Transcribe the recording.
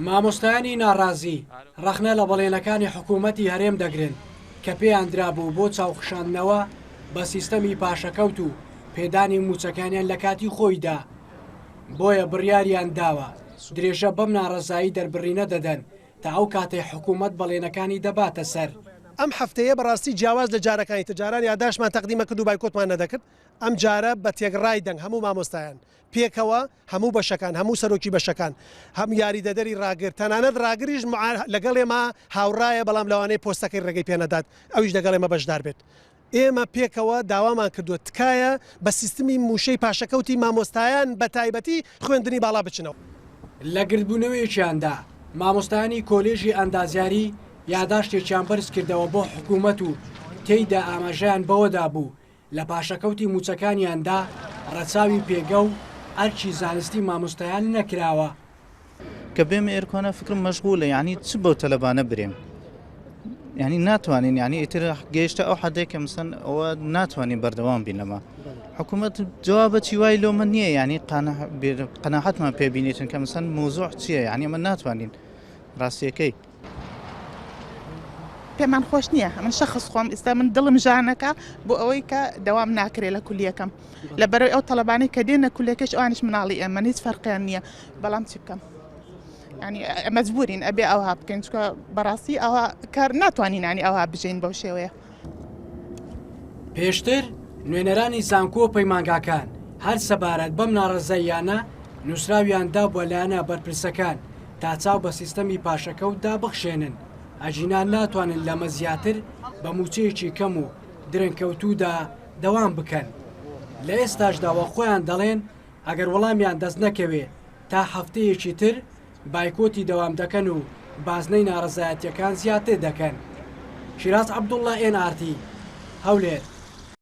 مامۆستایانی ناڕازی ڕەخنە لە بەڵێنەکانی حکوومەتی هەرێم دەگرن کە پێیان درابوو بۆ چاوخشاندنەوە بە سیستەمی پاشەکەوت و پێدانی مووچەکانیان لە کاتی خۆیدا، بۆیە بڕیاریان داوە درێژە بەم ناڕەزایی دەربڕینە دەدەن تا ئەو کاتەی حکوومەت بەڵێنەکانی دەباتە سەر. ئەم هەفتەیە بەڕاستی جیاواز لە جارەکانی تر، جاران یاداشتمان تەقدیم ئەکرد و بایکۆتمان نەدەکرد، ئەم جارە بە تێکڕای دەنگ هەموو مامۆستایان پێکەوە هەموو بەشەکان هەموو سەرۆکی بەشەکان هەم یاریدەدەری ڕاگر تەنانەت ڕاگریش لەگەڵ ئێمە هاوڕایە بەڵام لەوانەیە پۆستەکەی ڕێگەی پێنەدات ئەویش لەگەڵ ئێمە بەشدار بێت ئێمە پێکەوە داوامان کردووە تکایە بە سیستمی مووشەی پاشەکەوتی مامۆستایان بە تایبەتی خوێندنی باڵا بچنەوە. لە گردبوونەوەیەکیاندا مامۆستایانی کۆلێژی ئەندازیاری یاداشتێکیان بەرزکردەوە بۆ حکوومەت و تێیدا ئاماژەیان بەوەدابوو لە پاشەکەوتی مووچەکانیاندا ڕەچاوی پێگە و ئەرکی زانستی مامۆستایان نەکراوە. کە بێمە ئێرکۆنە فکرم مەشغولە یعنی چ بەو تەلەبانە برێم یعنی ناتوانین یعنی ئیتر گەیشتە ئەو حدێک کە مسەن ئەوە ناتوانین بەردەوام بین لەمە حکوومەت جوابە چی وای لۆ من نییە یعنی قەناعەتمان پێبینێتن کە مسەن موزوع چییە یعنی ئەمە ناتوانین ڕاستیەکەی. پێمان خۆش نییە من شەخص خۆم ئیستا من دڵم ژانەکە بۆ ئەوەی کە دەوام ناکرێ لە کولیەکەم لە بەرەوەی ئەو تەڵەبانەی کە دێنە کولەکەش ئەوانیش مناڵی ئێمەن هیچ فەرقیان نییە بەڵام چی بکەم ینی مەجبورین ئەبێ ئەوها بکەین چکە بەڕاستی ئەوە کار ناتوانین ینی ئەوها بژین بەو شێوەیە. پێشتر نوێنەرانی زانکۆ و پەیمانگاکان هەر سەبارەت بەم ناڕەزاییانە نووسراویان دابووە لایەنە بەرپرسەکان تا چاو بە سیستەمی پاشەکەوتدا بخشێنن، ئەگینا ناتوانن لەمە زیاتر بە مووچەیەکی کەم و درەنگکەوتوودا دەوام بکەن. لە ئێستاشدا وە خۆیان دەڵێن ئەگەر وەڵامیان دەست نەکەوێ تا هەفتەیەکی تر بایکۆتی دەوام دەکەن و بازنەی ناڕەزایەتییەکان زیاتر دەکەن. شیراز عەبدوڵڵا ئێن ئاڕ تی، هەولێر.